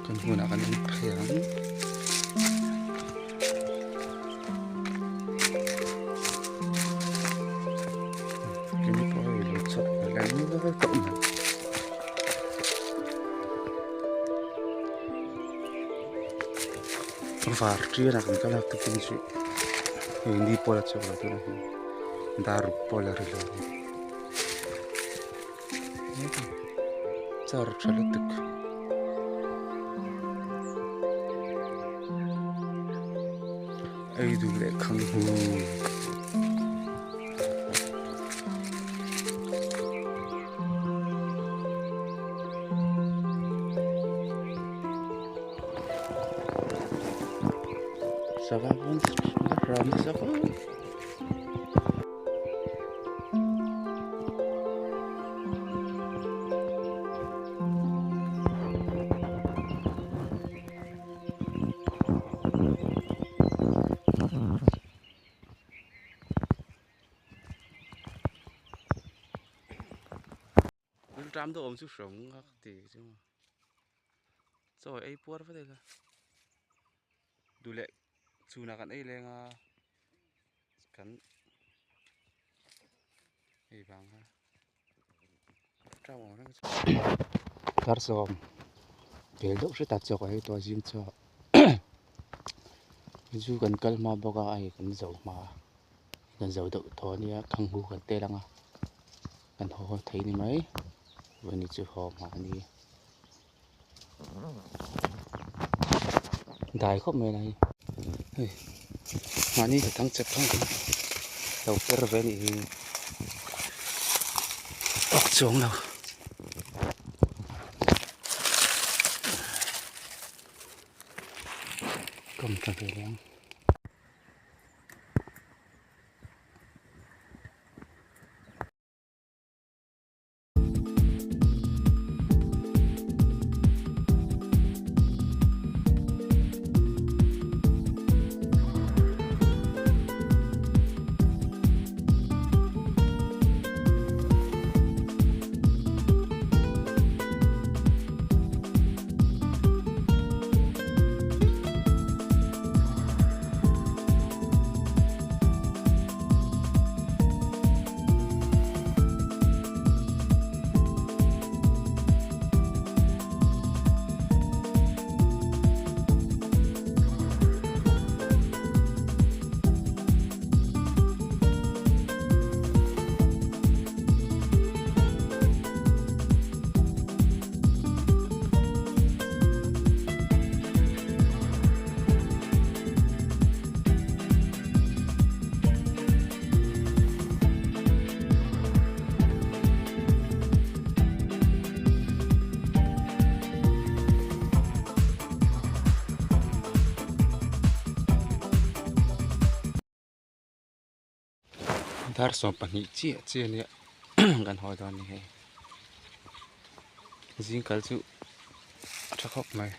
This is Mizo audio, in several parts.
Kan hmunah kan in phei ang. Kimi pawh hei lo chawp hmel a nual tawh mai. Var ṭian a kan kal a tukin chu hei ni pawh la chhuak lo tunah hian dar ruk pawh la ri lo a ni. Char tha lutuk. Ei duh leh khang hu. Sava pawn ram nasa khawp. Ram deuh awm chu hreawm ka ti chu chaw ei puar vat ila duh leh chhunah kan ei leng a. Kan hei vang kha tau ang reng chu dar sawm vel deuh hret a chawk a hei tawh zing chu zu kan kal hma bawk a hei kan zo hma kan zo deuh tawh a nia khang hu kan tel ang a kan haw haw thei ni mai vawni chu haw hma a ni dai khawp mai lai hei mahni ka thang chep thang lo per ve anih hi awk chuang lo kam tha ve leh ang. Dar 12 chiah chiah ania kan haw dawn a ni hei zing kal chu a tha khawp mai.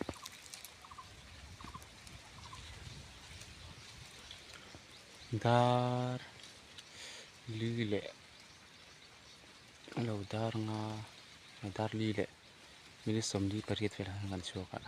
Dar li leh a lo dar nga dar li leh minute 48 velah hian kan chhuak a.